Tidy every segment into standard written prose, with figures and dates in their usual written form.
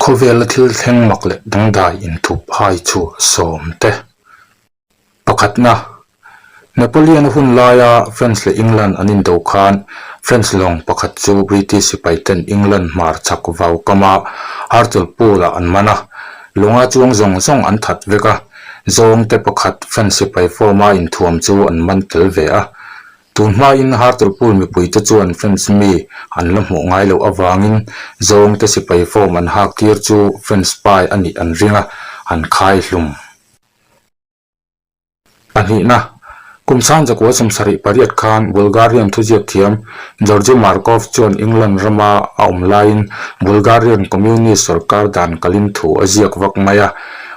Khawvela thil thleng mak leh dangdai inthup hai chhuah sawmte. Pakhatna, Napoleon-a hun laia France leh England an indo khan French lawng pakhat chu British sipaiten England hmar chhak vau kama Hartlepool-ah an man a, lawnga chuang zawng zawng an that vek a, zawngte pakhat French sipai form-a inthuam chu an man tel ve a. Tun hmain Hartlepool mipuite chuan French mi an la hmuh ngai loh avangin zawngte sipai form an hak tir chu French spy a nih an ring a, an khai hlum. Pahnihna, kum sangchakua 78 khan Bulgarian thuziak thiam Georgi Markov chuan England rama a awm laiin Bulgarian Communist sorkar dan kalin thu a ziak vak mai a.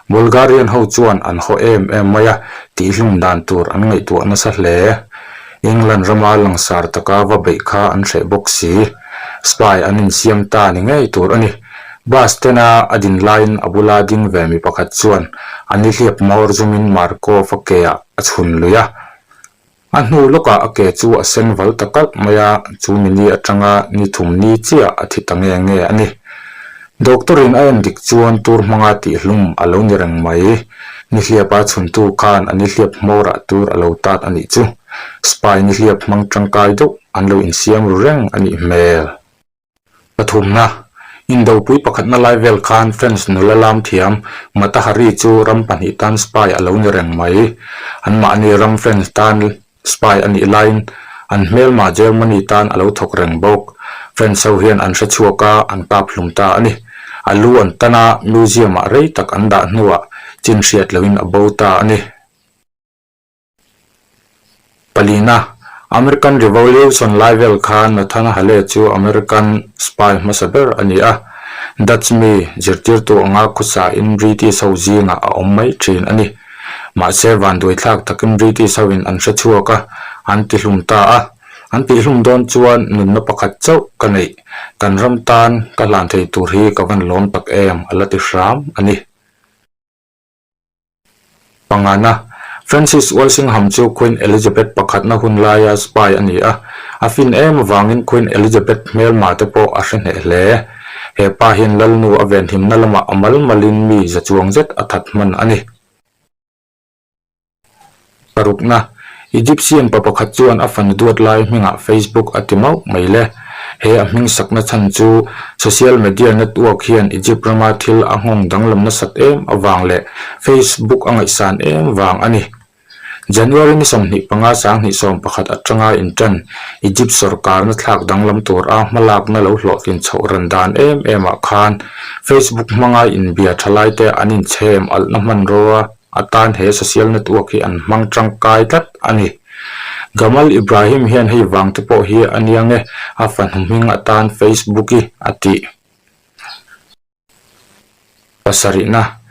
Bulgarian ho chuan an haw em em mai a, tihhlum dan tur an ngaihtuah nasa hle. England rama langsar taka va beih kha an hreh bawk si. Spy an insiam ta ni ngei tur a ni. Bus tena a din laiin a bula ding ve mi pakhat chuan a nihliap hmawr zumin Markov-a ke-ah a chhun lui a. A hnu lawkah a ke chu a sen val ta kalh mai a, chu mini atanga ni thum ni chiah a thi ta nge nge a ni. Doctor-in a en dik chuan tur hmanga tihhlum a lo ni reng mai. Nihliapa chhuntu khan a nihliap hmawrah tur a lo tat a nih chu. Spy nihliap hmang tangkai deuh an lo insiam ru reng a nih hmel. Pathumna, Indopui pakhatna lai vel khan French nula lam thiam Mata Hari chu ram pahnih tan spy a lo ni reng mai. Anmahni ram French tan spy a nih laiin an hmelma Germany tan a lo thawk reng bawk. French ho hian an hre chhuak a, an kap hlum ta a ni. A lu an tan a, museum-ah rei tak an dah hnuah chin hriat lohin a bo ta a ni. Palina, American Revolution lai vel khan Nathan Hale chu American spy hmasa ber a ni a, Dutch mi zirtirtu anga khawsain British ho zingah a awm mai thin a ni. Mahse vanduaithlak takin British hoin an hre chhuak a, an tihlum ta a. An tihlum dawn chuan nunna pakhat chauh ka neih, kan ram tan ka hlan thei tur hi ka van lawm tak em a la ti hram a ni. Pangana, Francis Walsingham chu Queen Elizabeth pakhatna hun laia spy a ni a, a fin em avangin Queen Elizabeth hmelma te pawh a hre hneh hle. He pa hian Lalnu a venhimna lamah a mal malin mi za chuang zet a that hman a ni. Parukna, Egyptian pa pakhat chuan a fanu duat lai hmingah Facebook a ti mauh mai le. He a hming sakna chhan chu social media network hian Egypt rama thil a nghawng danglam nasat em avang leh Facebook a ngaihsan em vang a ni. January ni 25 2011 atanga intan Egypt sorkarna thlak danglam tura hmalakna lo hlawhtlin chhoh ran dan em em ah khan Facebook hmanga inbia thalaite an inchhem alhna hmanrua atan he social network hi an hmang tangkai tlat a ni. Gamal Ibrahim hian hei vang te pawh hi a nia nge a fanu hming atan Facebook i a tih. Pasarihna,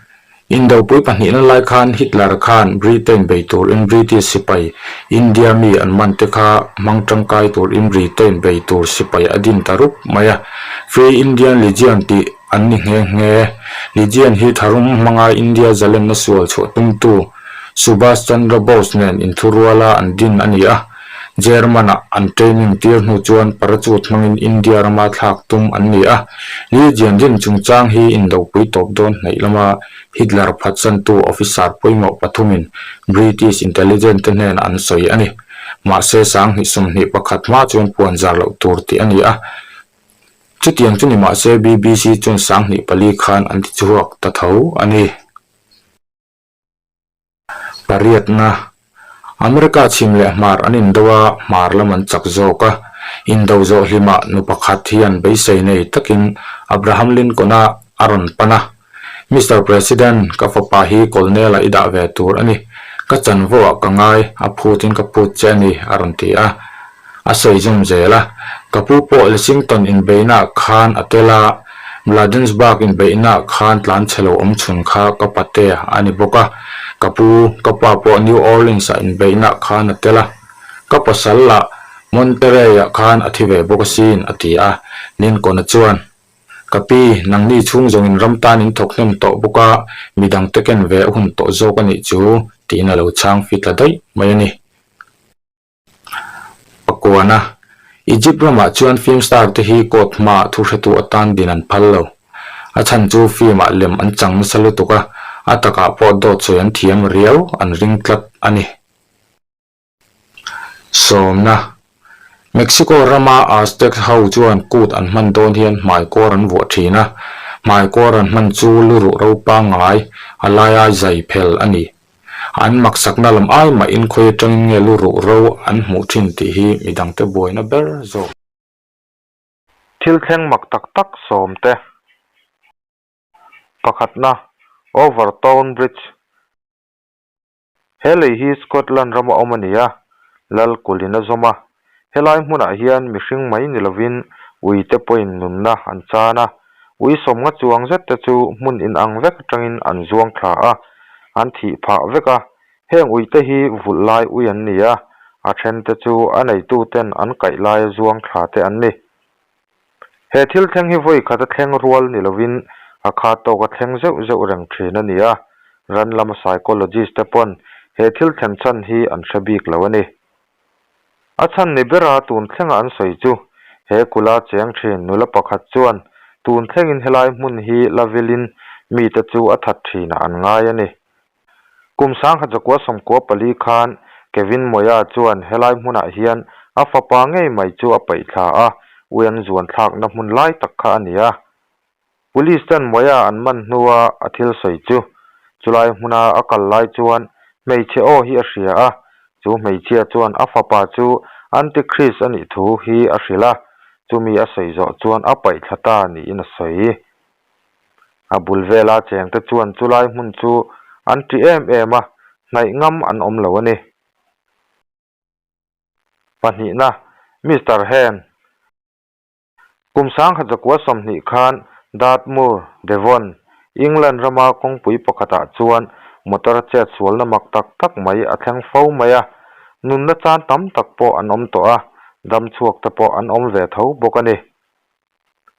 Indopui pahnihna lai khan Hitler khan Britain bei turin British sipai India mi an man te kha hmang tangkai turin Britain bei tur sipai a din ta rup mai a. Free Indian Legion tih An ni nghe nghe. Legion hi tharum hmanga India zalenna sual chhuah tumtu Subhas Chandra Bose nen inthuruala an din a ni a. German-ah an training tir hnu chuan parachute hmangin India rama thlak tum an ni a. Legion din chungchang hi indopui tawp dawn hnaih lama Hitler phatsantu officer pawimawh pathumin British intelligence te hnenah an sawi a ni. Mahse 2021 hma chuan puan zar loh tur tih a ni a. Chutiang chu ni mah se BBC chuan 2004 khan an ti chhuak ta tho a ni. Pariatna, America chhim leh hmar an indo a, hmar lam an chak zawk a. Indo zawh hlimah nu pakhat hian beisei nei takin Abraham Lincoln-a a rawn pan a. Mister President, ka fapa hi Colonel-a i dah ve tur a ni. Ka chanvo ah ka ngai, a phutin ka phut che a ni, a rawn ti a. A sawi zawm zel a, Ka pu pawh Lexington inbeihnaah khan a tel a, Bladensburg inbeihnaah khan tlan chhe lo awm chhun kha ka pate a ni bawk a. Ka pu, ka pa pawh New Orleans-ah inbeihnaah khan a tel a. Ka pasal lah Monterey-ah khan a thi ve bawk asin, a ti a. Lincoln-a chuan. Ka pi, nangni chhung zawngin ram tan in thawk hnem tawh bawk a, midang te ken ve a hun tawh zawk a nih chu, tiin a lo chhang fit la daih mai a ni. Pakuana, Egypt ramah chuan film star te hi court hmaah thuhretu atan din an phal lo. A chhan chu film-ah lem an chang nasa lutuk a, a takah pawh dawt sawi an thiam riau an ring tlat a ni. Sawmna, Mexico rama Aztec ho chuan kut an hman dawn hian hmaikawr an vuah thin a, hmaikawr an hman chu lu ruh ro pangngai a laia zai phel a ni. An maksakna lam ai mahin khawi atangin nge lu ruh ro an hmuh thin tih hi midangte buaina ber zawk. Thil thleng mak tak tak sawmte. Pakhatna, Overtoun Bridge. He lei hi Scotland rama awm a ni a, lal kulhin a zawm a. Helai hmunah hian mihring mai ni lovin uite pawhin nunna an chan a, ui sawmnga chuang zet te chu hmun inang vek atangin an zuang thla a, an thih phah vek a. Heng uite hi vulh lai ui an ni a, a then te chu a neituten an kaih laia zuang thla te an ni. He thil thleng hi vawi khat a thleng rual ni lovin a kha tawk a thleng zeuh zeuh reng thin a ni a, ran lama psychologist te pawn he thil thlen chhan hi an hre bik lo a ni. A chhan ni bera tun thlenga an sawi chu he kula cheng thin nula pakhat chuan tun thlengin helai hmun hi la vilin mite chu a that thinah an ngai a ni. Kum sangkhat zakua 14 khan Kevin Moya chuan helai hmunah hian a fapa ngei mai chu a paih thla a, ui an zuan thlakna hmun lai tak kha a ni a. Police ten Moya an man hnua a thil sawi chu chulai hmuna a kal lai chuan hmeichhe aw hi a hria a, chu hmeichhia chuan a fapa chu Antichrist a nih thu hi a hrilh a, chumi a sawi zawh chuan a paih thla ta niin a sawi. A bul vela chengte chuan chulai hmun chu an ṭi em em a, hnaih ngam an awm lo a ni. Pahnihna, Mister Hen. Kum 1920 khan Dartmoor, Devon, England rama kawngpui pakhatah chuan motor chet sualna mak tak tak mai a thleng fo mai a, nunna chan tam tak pawh an awm tawh a, dam chhuak te pawh an awm ve tho bawk a ni.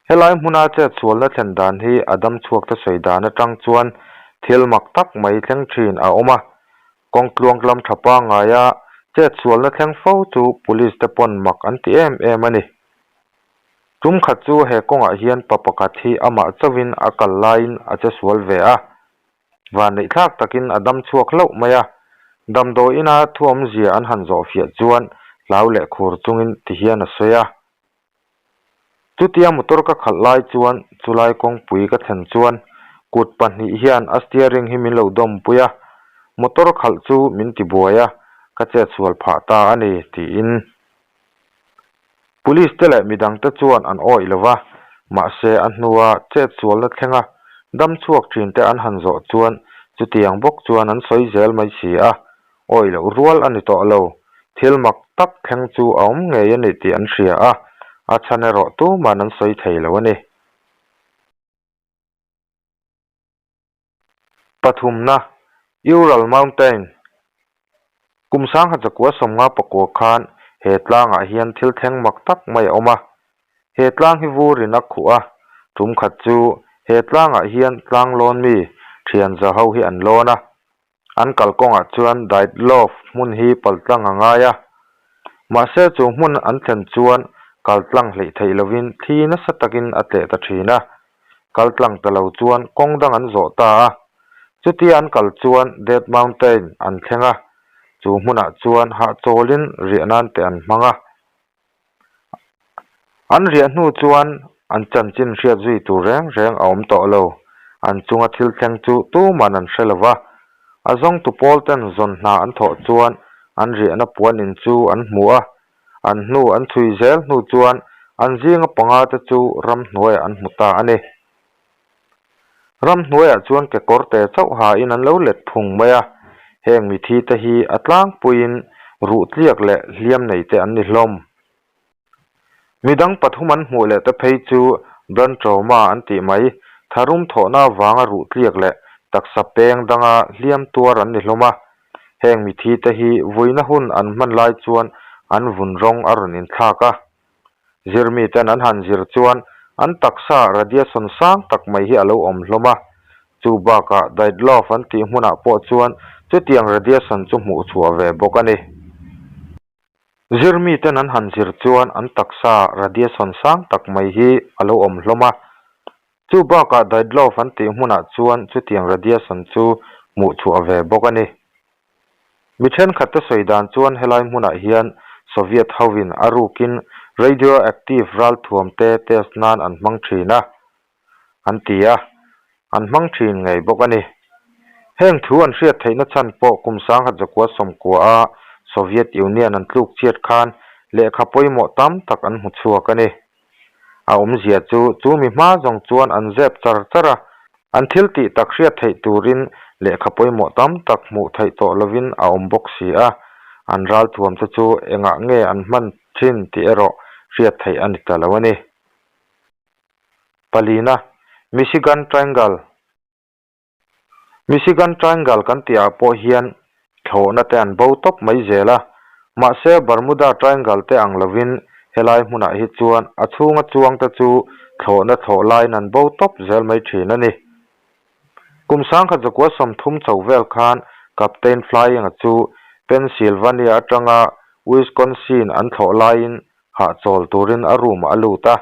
Helai hmuna chet sualna thlen dan hi a dam chhuak te sawi dan atang chuan thil mak tak mai thleng thin a awm a. Kawng tluang lam tha pangngaia chet sualna thleng fo chu police te pawn mak an ti em em a ni. Tum khat chu he kawngah hian pa pakhat hi amah chauhin a kal laiin a che sual ve a. Vanneihthlak takin a dam chhuak hlauh mai a. Damdawi ina thuawmzia an han zawhfiah chuan hlau leh khur chungin tihian a sawi a. Chutia motor ka khalh lai chuan chulai kawngpui ka thlen chuan kut pahnih hian a steering hi min lo dawmpui a, motor khalh chu min tibuai a, ka chetsual phah ta a ni, tiin. Police te leh midangte chuan an awih lo va, mahse a hnua chetsualna thlenga dam chhuak thinte an han zawh chuan chutiang bawk chuan an sawi zel mai si a, Awih loh rual a ni tawh lo. Thil mak tak thleng chu a awm ngei a ni tih an hria a, a chhan erawh tuman an sawi thei lo a ni. Pathumna, Ural Mountain Kum 1959 khan he tlangah hian thil thleng mak tak mai a awm a. He tlang hi vurin a khuh a, tum khat chu he tlangah hian tlang lawn mi thian za ho hi an lawn a. An kalkawngah chuan Daitlov hmun hi paltlang a ngai a. Mahse chu hmun an thlen chuan kaltlang hleih theih lovin thli nasa takin a tleh ta thin a. Kaltlang ta lo chuan kawng dang an zawh ta a. Chutia an kal chuan Dead Mountain an thleng a. Chu hmunah chuan hahchawlin riah nan te an hmang a. An riah hnu chuan an chanchin hriat zui tur reng reng a awm tawh lo. An chunga thil thleng chu tuman an hre lo va. A zawngtu pawl ten zawn hna an thawh chuan an riahna puan in chu an hmu a. An hnu an chhui zel hnu chuan an zinga panga te chu ramhnuaiah an hmu ta a ni. Ramhnuaiah chuan kekawr te chauh hain an lo let phung mai a, heng mithi te hi a tlangpuiin ruh tliak leh hliam nei te an ni hlawm. Midang pathum an hmuh leh te phei chu brain trauma an tih mai, tharum thawhna avanga ruh tliak leh taksa peng danga hliam tuar an ni hlawm a. Heng mithi te hi vuina hun an hman lai chuan an vun rawng a rawn inthlak a. Zirmiten an han zir chuan an taksa radiation sang tak mai hi a lo awm hlawm a. Chu bakah Dyatlov an tih hmunah pawh chuan chutiang radiation chu hmuh chhuah ve bawk a ni. Zirmiten an han zir chuan an taksa radiation sang tak mai hi a lo awm hlawm a. Chu bakah Dyatlov an tih hmunah chuan chutiang radiation chu hmuh chhuah ve bawk a ni. Mi thenkhatte sawi dan chuan helai hmunah hian Soviet hovin a rukin radioactive ralthuam te test nan an hmang thin a, an ti a, an hmang thin ngei bawk a ni. Heng thu an hriat theihna chhan pawh kum 1990 a Soviet Union an tluk chhiat khan lehkha pawimawh tam tak an hmu chhuak a ni. A awmzia chu chu mi hma zawng chuan an zep char char a, an thil tih tak hriat theih turin lehkha pawimawh tam tak hmuh theih tawh lovin a awm bawk si a, an ralthuam te chu engah nge an hman thin tih erawh hriat theih a ni ta lo a ni. Palina, Michigan Triangle. Michigan Triangle kan tih ah pawh hian thlawhna te an bo tawp mai zel a, mahse Bermuda Triangle te ang lovin helai hmunah hi chuan a chhunga chuang te chu thlawhna thlawh laiin an bo tawp zel mai thin a ni. Kum 1930 chho vel khan Captain Flying-a chu Pennsylvania atanga Wisconsin an thlawh laiin hahchawl turin a room-ah a lut a.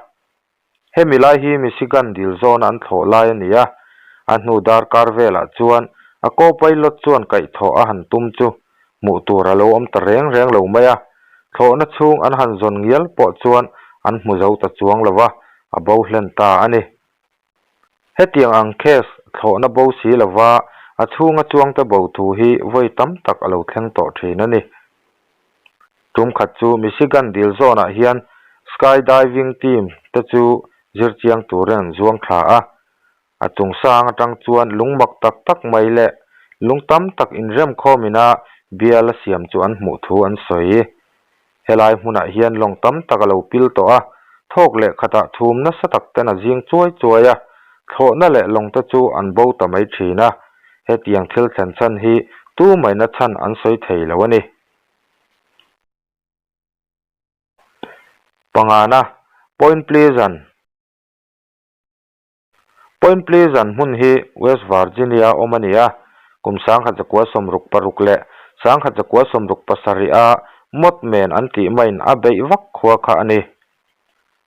Hemi lai hi Michigan dil zawn an thlawh lai a ni a, a hnu darkar velah chuan a co-pilot chuan kaihthawh a han tum chu hmuh tur a lo awm ta reng reng lo mai a, thlawhna chhung an han zawn ngial pawh chuan an hmu zo ta chuang lo va, a bo hlen ta a ni. Hetiang ang case thlawhna bo si lova a chhunga chuangte bo thu hi vawi tam tak a lo thleng tawh thin a ni. Tum khat chu Michigan dil zawnah hian skydiving team te chu zirchiang turin an zuang thla a. A chung sang atang chuan lung mak tak tak mai leh lung tam tak inremkhawm ina bial a siam chu an hmuh thu an sawi. Helai hmunah hian lawng tam tak a lo pil tawh a, thawk leh khatah thum nasa tak ten a zing chuai chuai a, thlawhna leh lawng te chu an bo ta mai thin a. Hetiang thil thlen chhan hi tu maina chhan an sawi thei lo a ni. Pangana, Point Pleasant Point Pleasant hmun hi West Virginia awm a ni a, kum 1966 leh 1967 a Mothman an tih maiin a beih vak khua kha a ni.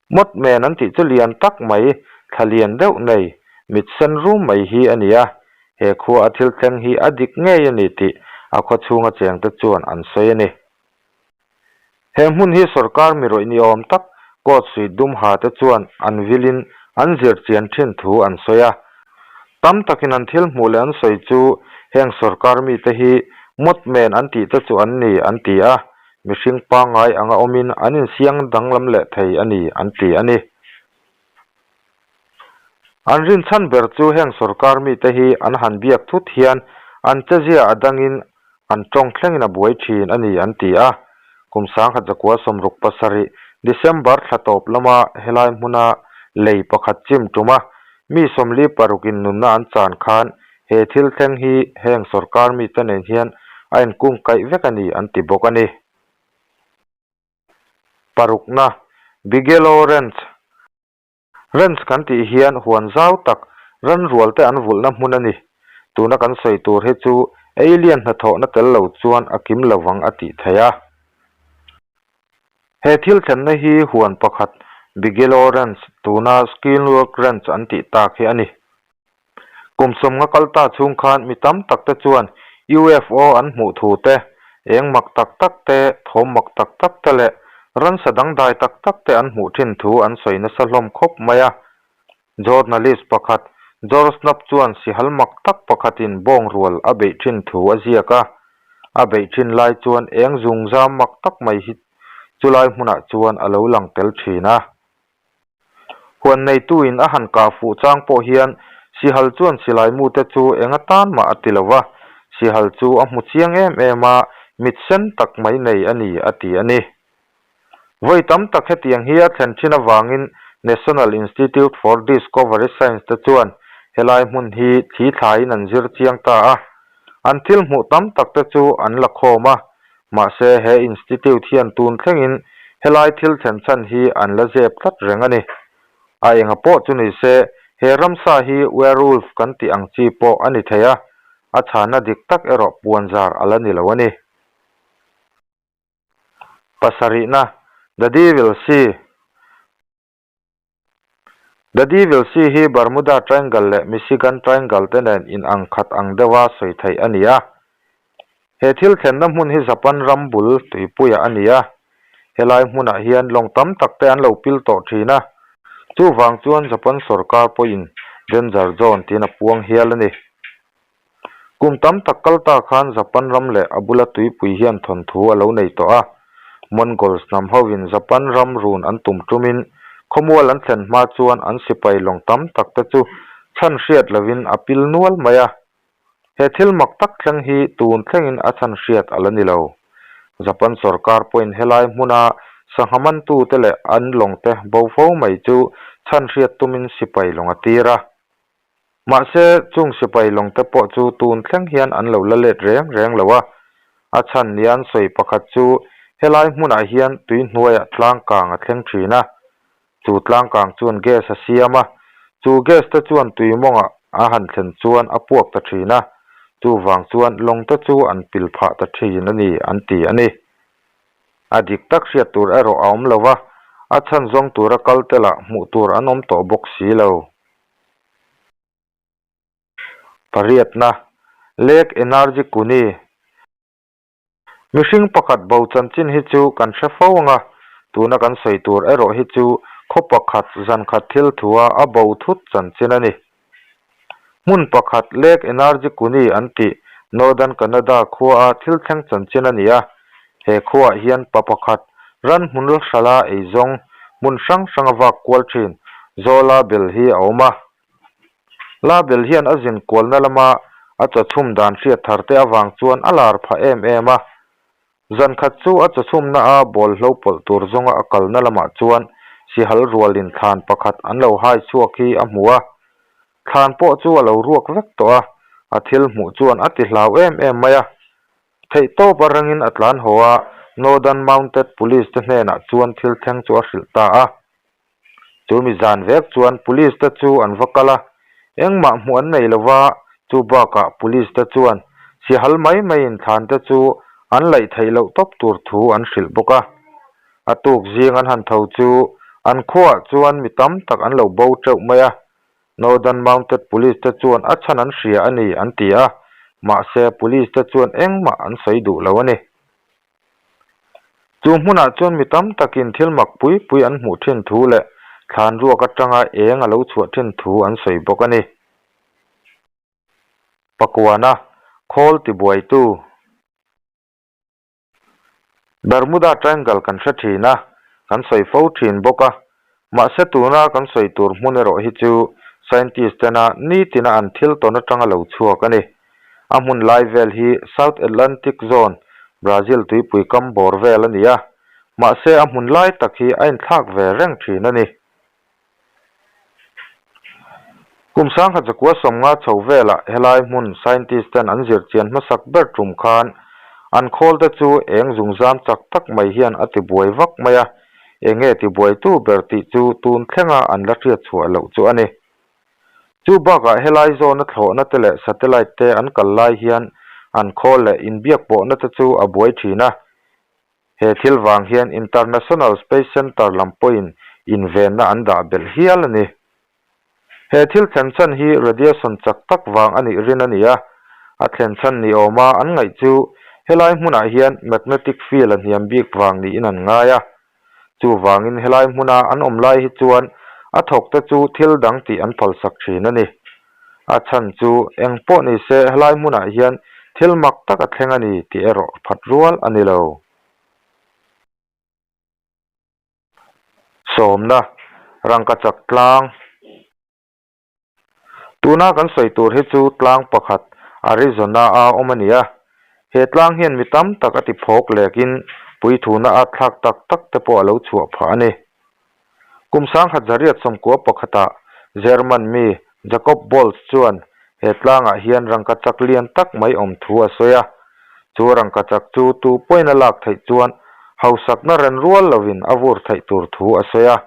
Mothman an tih chu lian tak mai, thla lian deuh nei, mit sen rum mai hi a ni a, he khua a thil thleng hi a dik ngei a ni tih a khaw chhunga chengte chuan an sawi a ni. He hmun hi sorkar mi rawih ni awm tak coat suit dum ha te chuan an vilin an zir chian thin thu an sawi a. Tam takin an thil hmuh leh an sawi chu heng sorkar mite hi Mothman an tih te chu an ni an ti a, mihring pangngai anga awmin an insiang danglam leh thei a ni an ti a ni. An rinchhan ber chu heng sorkar mite hi an han biak thut hian an chezia a dangin an tawng thlengin a buai thin a ni an ti a. Kum 1967 December thla tawp lama helai hmuna lei pakhat chim tuma mi 46 in nunna an chan khan he thil thleng hi heng sorkar mite nen hian a inkungkaih vek a ni an ti bawk a ni. Parukna, Bigelow Ranch Ranch kan tih hian huan zau tak ran rual te an vulhna hmun a ni. Tuna kan sawi tur hi chu alien hnathawhna tel lo chuan a kim lo vang a tih theih a. He thil thlenna hi huan pakhat Bigelow Ranch tuna Skinwalker Ranch an tih tak hi a ni. Kum sawmnga kal ta chhung khan mi tam tak te chuan UFO an hmuh thu te, eng mak tak tak te, thawm mak tak tak te leh ransa dangdai tak tak te an hmuh thin thu an sawi nasa hlawm khawp mai a. Journalist pakhat George Knapp chuan sihal mak tak pakhatin bawng rual a beih thin thu a ziak a. A beih thin lai chuan eng zungzam mak tak mai hi chulai hmunah chuan a lo lang tel thin a. Huan neituin a han kah fuh chang pawh hian Sihal chuan silai mute chu eng atan mah a ti lo va, Sihal chu a hmu chiang em em a, mit sen tak mai nei a ni a ti a ni. Vawi tam tak hetiang hi a thlen thin avangin National Institute for Discovery Science te chuan helai hmun hi thli thlaiin an zir chiang ta a, an thil hmuh tam tak te chu an la khawm a, Mahse, he institute hian tun thlengin helai thil thlen chhan hi an la zep tlat reng a ni. A enga pawh chu ni se, he ramsa hi werewolf kan tih ang chi pawh a ni thei a, a chhanna dik tak erawh puanzar a la ni lo a ni. Pasarihna, The Devil Sea. The Devil Sea hi Bermuda Triangle leh Michigan Triangle te nen inang khat ang deuha sawi theih a ni a. He thil thlenna hmun hi Japan ram bul tuipuiah a ni a. Helai hmunah hian lawng tam tak te an lo pil tawh thin a. Chuvang chuan Japan sorkar pawhin Danger Zone tiin a puang hial a ni. Kum tam tak kal ta khan Japan ram leh a bula tuipui hian thawnthu a lo nei tawh a. Mongols hnam hovin Japan ram run an tum tumin khawmual an thlen hma chuan an sipai lawng tam tak te chu chhan hriat lovin a pil nual mai a. He thil mak tak thleng hi tun thlengin a chhan hriat a la ni lo. Japan sorkar pawhin helai hmuna sangha mantute leh an lawngte bo fo mai chu chhan hriat tumin sipai lawng a tir a. Mahse, chung sipai lawngte pawh chu tun thleng hian an lo la let reng reng lo a. A chhan nia an sawi pakhat chu helai hmunah hian tui hnuaiah tlangkang a thleng thin a. Chu tlangkang chuan gas a siam a, chu gas te chuan tui mawngah a han thlen chuan a puak ta thin a, chuvang chuan lawngte chu an pil phah ta thin a ni an ti a ni. A dik tak hriat tur erawh a awm lo va, a chhan zawng tura kal te lah hmuh tur an awm tawh bawk si lo. Pariatna, Lake Energy Kuni Mihring pakhat bo chanchin hi chu kan hre fo ang a, tuna kan sawi tur erawh hi chu khaw pakhat zan khat thil thua a bo thut chanchin a ni. Hmun pakhat Lake Energy Kuni an tih Northern Canada khuaa thil thleng chanchin a ni a, he khuaah hian pa pakhat ran hmun hrala eizawng hmun hrang hrang a vak kual thin. Zola bel hi a awm a. La bel hian a zin kualna lama a chawchhum dan hriat thar te avang chuan a lar phah em em a. Zan khat chu a chawchhumna a bawlhlo pawlh tur zawnga a kalna lamah chuan sihal rualin thlan pakhat an lo hai chhuak hi a hmu a. Thlan pawh chu a lo ruak vek tawh a, a thil hmuh chuan a ti hlau em em mai a. Theihtawp a rangin a tlan haw a, Northern Mounted Police te hnenah chuan thil thleng chu a hrilh ta a. Chu mi zan vek chuan Police te chu an va kal a, engmah hmuh an nei lova, chu bakah Police te chuan sihal mai maiin thlan te chu an laih theih loh tawp tur thu an hrilh bawk a. A tuk zing an han tho chu an khuaah chuan mi tam tak an lo bo teuh mai a, Northern Mounted Police te chuan a chhan an hria a ni an ti a, mahse Police te chuan engmah an sawi duh lo a ni. Chu hmunah chuan mi tam takin thil mak pui pui an hmuh thin thu leh thlan ruak atanga eng a lo chhuah thin thu an sawi bawk a ni. Pakuana, Khawl tibuaitu. Bermuda Triangle kan hre thin a, kan sawi fo thin bawk a. Mahse tuna kan sawi tur hmun erawh hi chu scientist tena nitina an thil tawn atanga lo chhuak a ni. A hmun lai vel hi South Atlantic Zone, Brazil tuipui kam bawr vel a ni a, mahse a hmun lai tak hi a inthlak ve reng thin a ni. Kum sangkhat zakua sawmnga chho velah helai hmun scientist ten an zir chian hmasak ber tum khan an khawl te chu eng zungzam chak tak mai hian a tibuai vak mai a, eng nge tibuaitu ber tih chu tun thlenga an la hriat chhuah loh chu a ni. Chu bakah helai zawna thlawhna te leh satellite te an kal lai hian an khawl leh inbiak pawhna te chu a buai thin a, He thil vang hian International Space Center lam pawhin invenna an dah belh hial a ni. He thil thlen chhan hi radiation chak tak vang a nih rin a ni a, a thlen chhan ni awma an ngaih chu helai hmunah hian magnetic field a hniam bik vang niin an ngai a. Chuvangin helai hmuna an awm lai hi chuan a thawkte chu thil dang tih an phalsak thin a ni. A chhan chu eng pawh ni se helai hmunah hian thil mak tak a thleng a ni tih erawh phat rual a ni lo. Sawmna, Rangkachak tlang. Tuna kan sawi tur hi chu tlang pakhat Arizona-a awm a ni a. He tlang hian mi tam tak a ti phawk lekin puithuna a thlak tak tak te pawh a lo chhuah phah a ni. Kum sangkhat zariat sawmkua pakhatah German mi Jakob Bolz chuan he tlangah hian rangkachak lian tak mai awm thu a sawi a. Chu rangkachak chu tu pawhin a lak theih chuan hausakna ren rual lovin a vur theih tur thu a sawi a.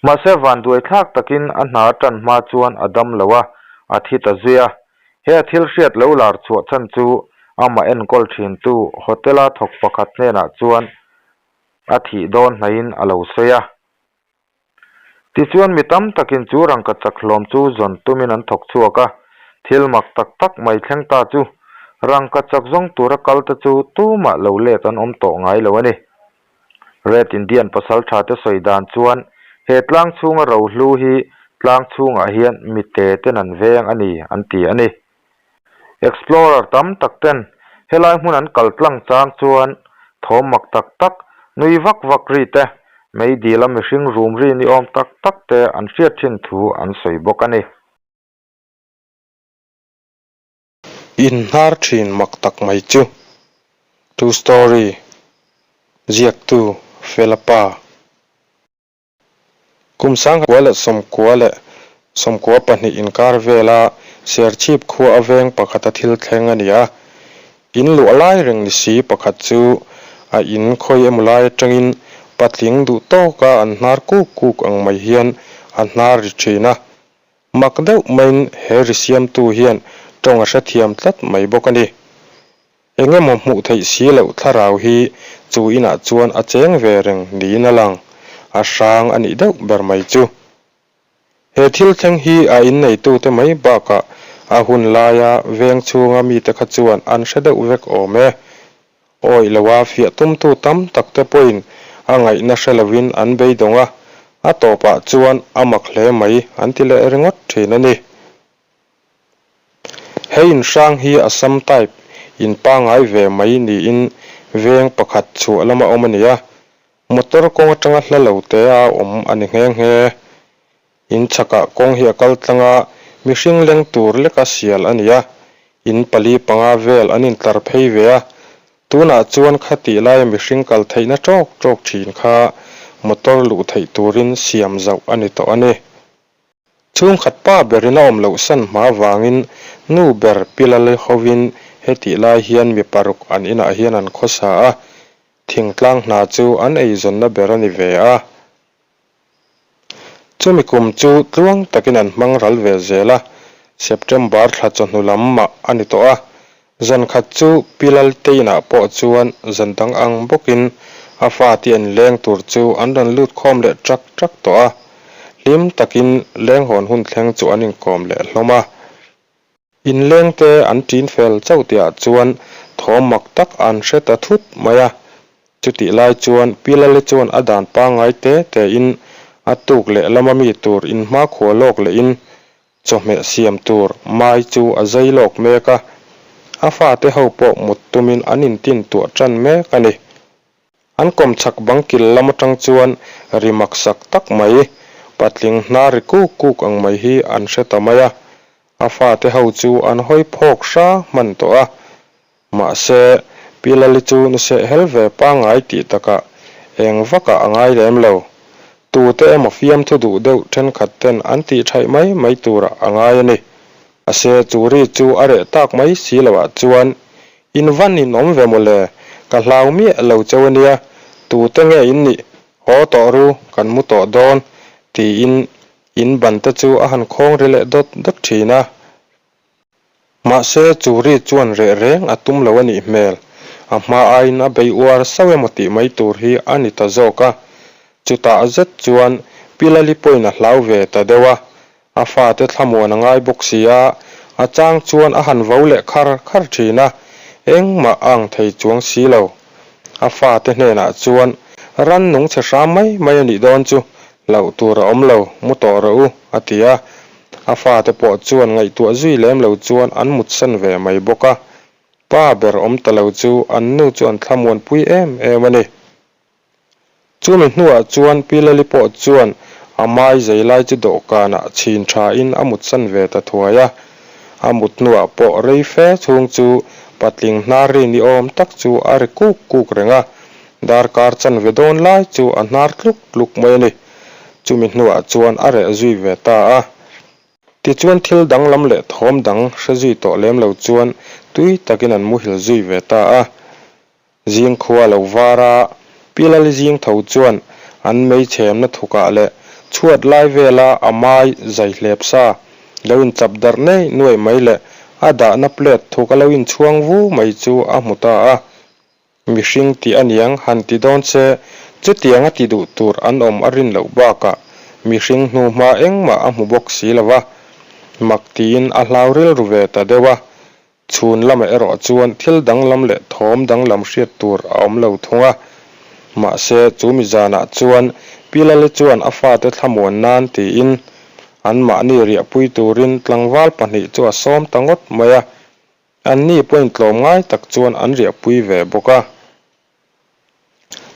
Mahse vanduai thlak takin a hna tan hma chuan a dam lo a, a thi ta zui a. He a thil hriat lo lar chhuah chhan chu amah enkawl thintu hotel-a thawk pakhat hnenah chuan a thih dawn hnaihin a lo sawi a. Tichuan mi tam takin chu rangkachak hlawm chu zawn tumin an thawk chhuak a, thil mak tak tak mai thleng ta chu rangkachak zawng tura kal te chu tumah lo let an awm tawh ngai lo a ni. Red Indian pasaltha te sawi dan chuan he tlang chhunga rohlu hi tlang chhungah hian mite ten an veng a ni an ti a ni. Explorer tam tak ten helai hmun an kal tlang chang chuan thawm mak tak tak, nui vak vak ri te, meidil a mihring rum ri ni awm tak tak te an hriat thin thu an sawi bawk a ni. Inhnar thin mak tak mai chu. True story. Ziaktu Fela Pa. Kum sangkua leh sawmkua leh sawmkua pahnih inkar vela Serchhip khua a veng pakhata thil thleng a ni a. In luah lai reng ni si pakhat chu a in khawi emaw lai atangin patling duh tawka an hnar kuk kuk ang mai hian a hnar ri thin a. Mak deuh maiin he ri siamtu hian tawng a hrethiam tlat mai bawk a ni. Eng emaw hmuh theih si loh thlarau hi chu inah chuan a cheng ve reng niin a lang, a hrang a nih deuh ber mai chu. He thil thleng hi a inneitute mai bakah a hun laia veng chhunga mite kha chuan an hre deuh vek awm e. Awih loa fiah tumtu tam takte pawhin a ngaihna hre lovin an beidawng a, a tawpah chuan a mak hle mai an ti leh ringawt thin a ni. He inhrang hi Assam type in pangngai ve mai niin veng pakhat chhuah lama awm a ni a, motor kawng atanga hla lo te a awm a ni nghe nghe. In chhakah kawng hi a kal tlang a, mihring leng tur leka sial a ni a, in pali panga vel an intlar phei ve a, tunah chuan khatih laia mihring kal theihna tawk tawk thin kha motor luh theih turin siam zauh a ni tawh a ni. Chhungkhat pa berin a awm loh san hma avangin nu ber Pilali hovin hetih lai hian mi paruk an inah hian an khawsa a, thingtlang hna chu an eizawnna ber a ni ve a. Chumi kum chu tluang takin an hmang ral ve zel a, September thla chawhnu lam mah a ni tawh a, Zan khat chu Pi Lalteinah pawh chuan zan dang ang bawkin a fate an leng tur chu an rawn lut khawm leh ṭak ṭak tawh a. Hlim takin lenghawn hun thleng chu an inkawm leh hlawm a. Inlengte an ṭin fel chauh tihah chuan thawm mak tak an hre ta thut mai a. Chutih lai chuan Pi Lali chuan a dan pangngai te tein a tuk leh lama mi tur inhmakhua lawk lehin Chawhmeh siam tur mai chu a zai lawk mek a, a fate ho pawh mut tumin an intin tuah tan mek a ni. An kawmchhak bang kil lam atang chuan ri maksak tak mai, patling hnar ri kuk kuk ang mai hi an hre ta mai a, a fate ho chu an hawi phawk hra hman tawh a. Mahse, Pi Lali chu nu sehhel ve pangngai tih takah eng vakah a ngai lem lo. Tute emaw fiamthu duh deuh thenkhat ten an tih thaih mai mai turah a ngai a ni. Mahse, chu ri chu a reh tak mai si loah chuan in van in awm ve mawle, ka hlau miah lo cheu a nia, tute nge in nih, haw tawh ru, kan mu tawh dawn, tiin in ban te chu a han khawng ri leh dawt dawt thin a. Mahse, chu ri chuan reh reng a tum lo a nih hmel. A hma aiin a bei uar sauh emaw tih mai tur hi a ni ta zawk a. Chutah zet chuan Pi Lali pawhin a hlau ve ta deuh a. A fate thlamuan a ngai bawk si a, a chang chuan a han vo leh khar khar thin a, engmah a ang thei chuang si lo. A fate hnenah chuan rannung chhe hram mai mai a nih dawn chu hlauh tur a awm lo, mu tawh rawh u, a ti a. A fate pawh chuan ngaihtuah zui lem lo chuan an mutsan ve mai bawk a. Pa ber awm ta lo chu an nu chu an thlamuanpui em em a ni. Chumi hnuah chuan Pi Lali pawh chuan a mai zei lai chu dawhkanah chhin thain a mutsan ve ta thuai a. A mut hnuah pawh rei fe chhung chu patling hnar ri ni awm tak chu a ri kuk kuk reng a. Darkar chanve dawn lai chu a hnar tluk tluk mai a ni. Chumi hnuah chuan a reh zui ve ta a. Tichuan thil danglam leh thawm dang hre zui tawh lem lo chuan tui takin an muhil zui ve ta a. Zing khua lo var a, Pi Lali zing tho chuan an mei chhemna thukah leh chhuat lai vela a mai zai hlep sa lo inchap darh nei nuai mai leh a dahna plate thuk a lo inchhuang vu mai chu a hmu ta a. Mihring tih a niang han ti dawn che, chutianga ti duh tur an awm a rin loh bakah. Mihring hnuhma engmah a hmu bawk si lo va, mak tiin a hlau rilru ve ta deuh a. Chhun lamah erawh chuan thil danglam leh thawm danglam hriat tur a awm lo thung a. Mahse, chu mi zanah chuan Pi Lali chuan a fate thlamuan nan tiin anmahni riahpui turin tlangval pahnih chu a sawm ta ngawt mai a. Anni pawhin tlawmngai tak chuan an riahpui ve bawk a.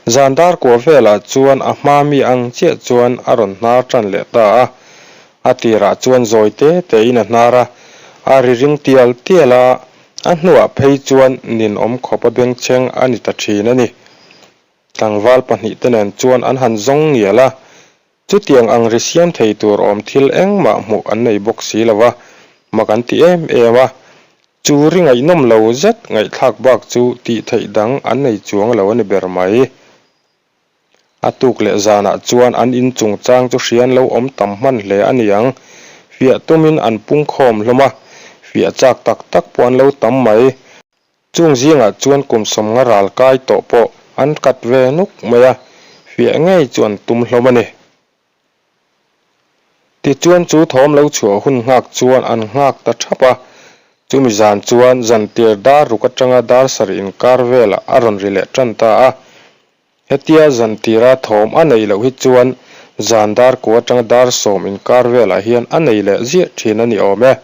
Zan dar kua velah chuan a hma mi ang chiah chuan a rawn hnar tan leh ta a. A tirah chuan zawi te tein a hnar a, a ri ring tial tial a, a hnuah phei chuan ninawm khawp a bengchheng a ni ta thin a ni. Tlangval pahnihte nen chuan an han zawng ngial a, Chutiang ang ri siam thei tur awm thil engmah hmuh an nei bawk si lo va, mak an ti em em a. Chu ri ngaihnawm lo zet ngaihthlak bak chu tih theih dang an nei chuang lo a ni ber mai. A tuk leh zanah chuan an in chungchang chu hrian lo awm tam hman hle a ni ang. Fiah tumin an pungkhawm hlawm a, fiah chak tak tak pawh an lo tam mai. Chung zingah chuan kum sawmnga ral kai tawh pawh an kat ve nuk mai a, fiah ngei chu an tum hlawm a ni. Tichuan chu thawm lo chhuah hun nghak chuan an nghak ta thap a, chumi zan chuan zantir dar ruk atanga dar sarih inkar velah a rawn ri leh tan ta a. Hetia zantira thawm a neih loh hi chuan zan dar kua atanga dar sawm inkar velah hian a nei leh ziah thin a ni awm e.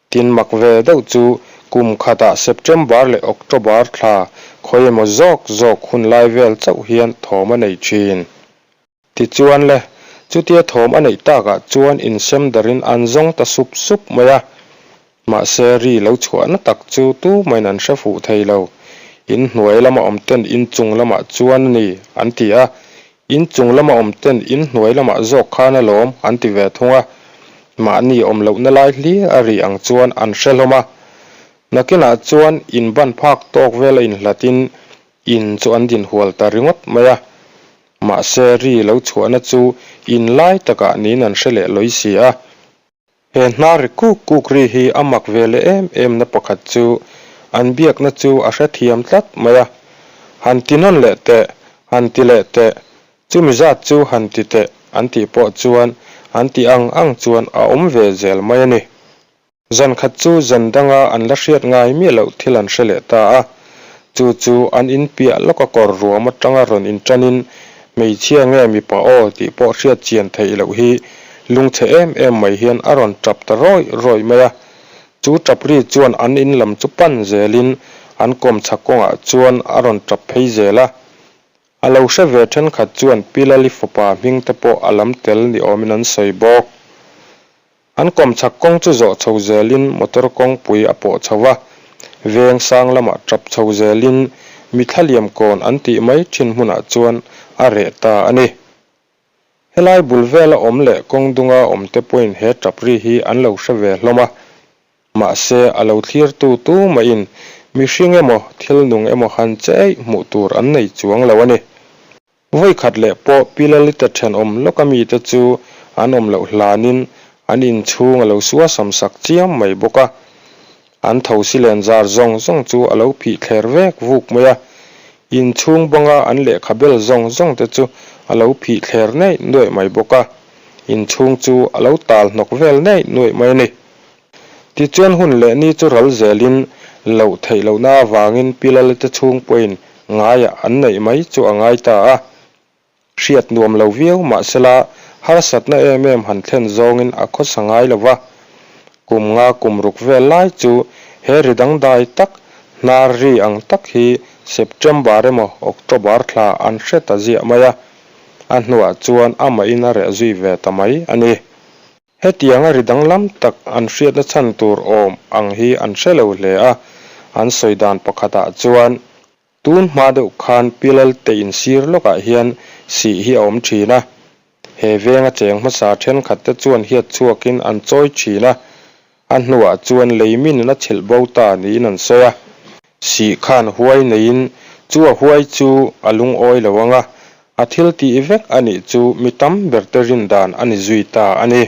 Tin mak ve deuh chu kum khatah September leh October thla khawi emaw zawk zawk hun lai vel chauh hian thawm a nei thin. Tichuan le, chutia thawm a neih takah chuan insem darin an zawng ta sup sup mai a. Mahse ri lo chhuahna tak chu tumahin an hre fuh thei lo. Inhnuai lama awm ten inchung lamah chuan a ni an ti a, In chung lama awm ten in hnuai lamah zawk khan alawm an ti ve thung a, mahni awm lohna lai hlir a ri ang chuan an hre hlawm a. Nakinah chuan in ban phak tawk vel a inhlatin in chu an din hual ta ringawt mai a. Mahse ri lo chhuahna chu in lai takah niin an hre leh lawi si a. He hnar ri kuk kuk ri hi a mak ve leh em em na pakhat chu an biakna chu a hrethiam tlat mai a. Han ti nawn leh teh, han ti leh teh, chumi zat chu han ti teh an tih pawh chuan an tih ang ang chuan a awm ve zel mai a ni. Zan khat chu zan danga an la hriat ngai miah loh thil an hre leh ta a. Chu chu an in piah lawka kawr ruam atanga rawn inṭanin hmeichhia nge mipa aw tih pawh hriat chian theih loh hi lungchhe em em mai hian a rawn ṭap ta rawih rawih mai a. Chu ṭap ri chuan an in lam chu pan zelin an kawmchhak kawngah chuan a rawn ṭap phei zel a. A lo hre ve ṭhenkhat chuan Pi Lali fapa hming te pawh a lam tel ni awmin an sawi bawk. An kawmchhak kawng chu zawh chho zelin motor kawngpui a pawh chho a, veng sang lamah tap chho zelin mi thlaliam kawn an tih mai thin hmunah chuan a reh ta a ni. Helai bul vela awm leh kawng dunga awm te pawhin he tap ri hi an lo hre ve hlawm a, mahse a lo thlirtu tu mahin mihring emaw thil nung emaw han che eih hmuh tur an nei chuang lo a ni. Vawi khat leh pawh Pi Lalita thenawm lawka mite chu an awm loh hlanin an inchhung a lo suasam sak chiam mai bawk a. An thosi len zar zawng zawng chu a lo phih thler vek vuk mai a. Inchhung banga an lehkha bel zawng zawng te chu a lo phih thler neih nuaih mai bawk a. Inchhung chu a lo tal hnawk vel neih nuaih mai a ni. Tichuan hun leh ni chu ral zelin loh theih lohna avangin Pi Lalite chhung pawhin ngaiah an neih mai chu a ngai ta a. Hriat nuam lo viau mahsela harsatna em em han thlen zawngin a khawsa ngai lo va. Kum nga kum ruk vel lai chu he ri dangdai tak, hnar ri ang tak hi September emaw October thla an hre ta ziah mai a. A hnuah chuan amahin a reh zui ve ta mai a ni. Hetianga ri danglam tak an hriatna chhan tur awm ang hi an hre lo hle a, an sawi dan pakhatah chuan, Tun hma deuh khan Pi Lalte insir lawkah hian sih hi a awm thin a, he venga cheng hmasa thenkhatte chuan hiat chhuakin an chawi thin a, a hnuah chuan lei minin a chhilh bo ta niin an sawi a. Sih khan huai neiin chu a huai chu a lungawi lo ang a, a thil tih vek a nih chu mi tam berte rin dan a ni zui ta a ni.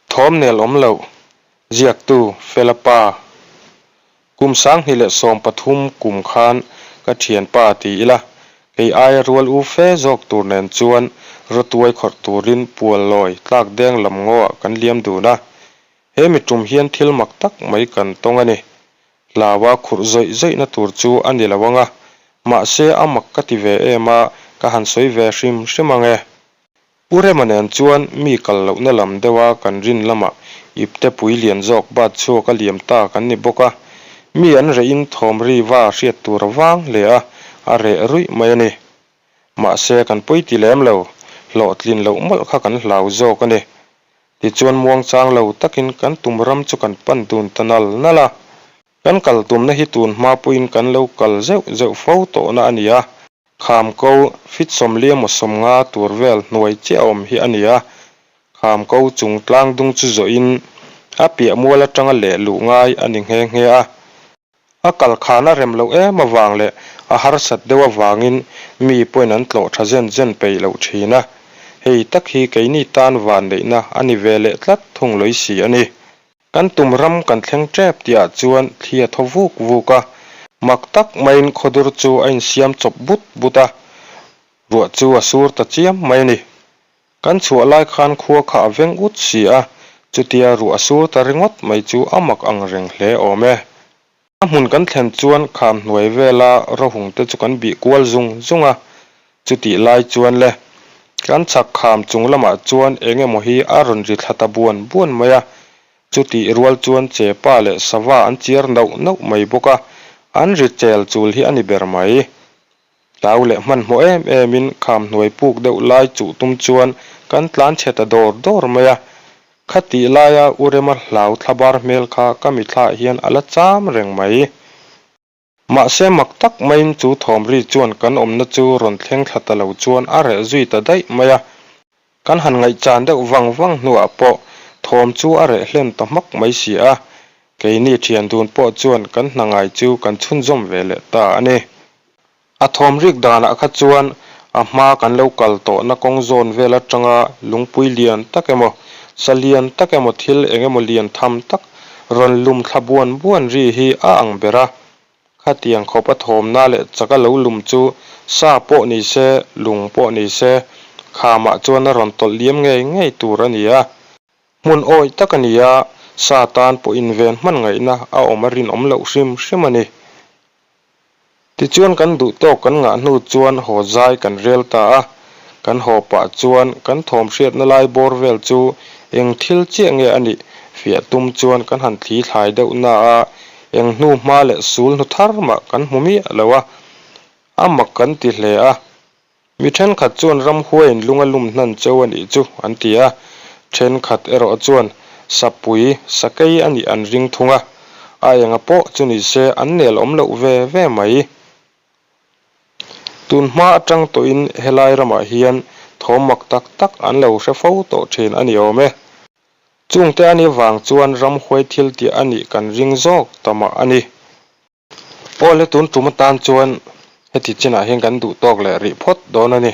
Thawm nel awm loh, ziaktu Fela pa. Kum 2013 kum khan ka thianpa ti ila, kei aia rual u fe zawk tur nen chuan Rawtuai khawrh turin Puallawi tlak deng lam ngaw ah kan liam dun a. He mi tum hian thil mak tak mai kan tawng a ni. Hlaua khurh zawih zawihna tur chu a ni lo ang a, mahse a mak ka ti ve em a, ka han sawi ve hrim hrim ang e. U Rema nen chuan mi kal lohna lam deuha kan rin lamah ipte pui lian zawk bat chhuak a liam ta kan ni bawk a, mi an rehin thawm ri va hriat tur a vang hle a, a reh ruih mai a ni. Mahse kan pawi ti lem lo, hlawhtlin loh mawlh kha kan hlau zawk a ni. Tichuan muangchang lo takin kan tum ram chu kan pan dun ta nal nal a. Kan kal tumna hi tun hma pawhin kan lo kal zeuh zeuh fo tawhna a ni a. Kham ko fit sawmli emaw 50 tur vel hnuai chiah awm hi a ni a, kham ko chung tlang dung chu zawhin a piah mual atanga leh luh ngai a ni nghe nghe a. A kal khan a rem loh em avang leh a harsat deuh avangin mi pawhin an tlawh tha zen zen peih loh thin a, hei tak hi keini tan vanneihna a ni ve leh tlat thung lawih si a ni. Kan tum ram kan thleng tep tihah chuan thli a thaw vuk vuk a, mak tak maiin khawdur chu a insiam chawp but but a, ruah chu a sur ta chiam mai a ni. Kan chhuah lai khan khua kha a veng ut si a, chutia ruah a sur ta ringawt mai chu a mak ang reng hle awm e. A hmun kan thlen chuan kham hnuai vela rawhung te chu kan bih kual zung zung a, chutih lai chuan le, kan chhak kham chung lamah chuan eng emaw hi a rawn ri thla ta buan buan mai a, chutih rual chuan chepa leh sava an chiar nauh nauh mai bawk a, an ri chel chul hi a ni ber mai. Tlau leh hmanhmawh em emin kham hnuai puk deuh lai chuh tum chuan kan tlan chhe ta dawr dawr mai a. Khatih laia U Rema hlau thlabar hmel kha ka mithlaah hian a la cham reng mai. Mahse mak tak maiin chu thawmri chuan kan awmna chu rawn thleng thla ta lo chuan a reh zui ta daih mai a. Kan han ngaihchan deuh vang vang hnuah pawh thawm chu a reh hlen ta hmak mai si a. Keini thian dun pawh chuan kan hna ngai chu kan chhunzawm ve leh ta a ni. A thawm rik danah kha chuan a hma kan lo kal tawhna kawng zawn vel atanga lungpui lian tak emaw, sa lian tak emaw thil eng emaw lian tham tak rawn lum thla buan buan ri hi a ang ber a. Khatiang khawp a thawmna leh chaka lo lum chu sa pawh ni se, lung pawh ni se, khamah chuan a rawn tawlh liam ngei ngei tur a ni a. Hmun awih tak a ni a, sa tan pawh inven hman ngaihna a awm a rinawm loh hrim hrim a ni. Tichuan kan duh tawk kan ngah hnu chuan haw zai kan rel ta a, kan haw pah chuan kan thawm hriatna lai bawr vel chu eng thil chiah nge a nih fiah tum chuan kan han thli thlai deuh na a, eng hnu hma leh sul hnu thar mah kan hmu miah lo a, a mak kan ti hle a. Mi thenkhat chuan ramhuaiin lung a lum hnan cheu a nih chu an ti a, thenkhat erawh chuan sapui, sakei a nih an ring thung a, a enga pawh chu ni se an nel awm loh ve ve mai. Tun hma atang tawhin helai ramah hian thawm mak tak tak an lo hre fo tawh thin a ni awm e. Chungte a nih vang chuan ramhuai thil tih a nih kan ring zawk ta mah a ni. Awle tun tum atan chuan heti chinah hian kan duh tawk leh rih phawt dawn a ni.